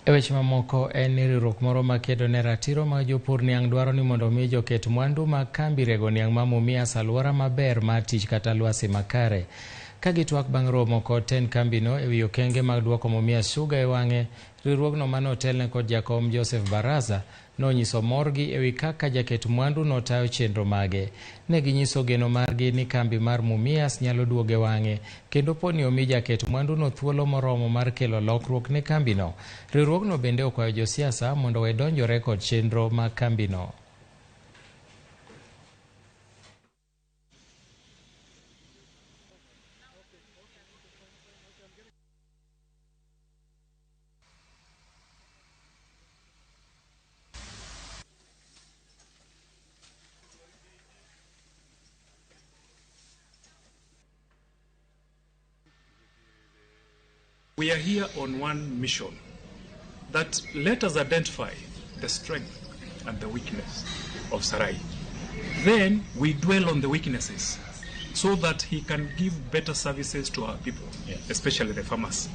E weche mamoko en ni riwruok moro makedo ne ratiro mag jopur niang' dwaro ni mondo omi joket mwandu mag kambi rego niang' ma Mumias alwora maber mar tich kata lwasi makare. Ka gitwak bang' romo kod tend kambino e wi okenge mag duoko Mumias Sugar e wang'e, riwruogno mane otelne kod jakom Joseph Baraza nonyiso morgi e wi kaka jaket mwandu notayo chenro mage. Ne ginyiso geno margi ni kambi mar Mumias nyalo duogo e wang'e kendo poni omi jaket mwanduno thuolo moromo mar kelo lokruok ne kambino. Riwruogno bende okwayo josiasa mondo owe donjore kod chenro mag kambino. We are here on one mission, that let us identify the strength and the weakness of Sarai. Then we dwell on the weaknesses so that he can give better services to our people, especially the farmers.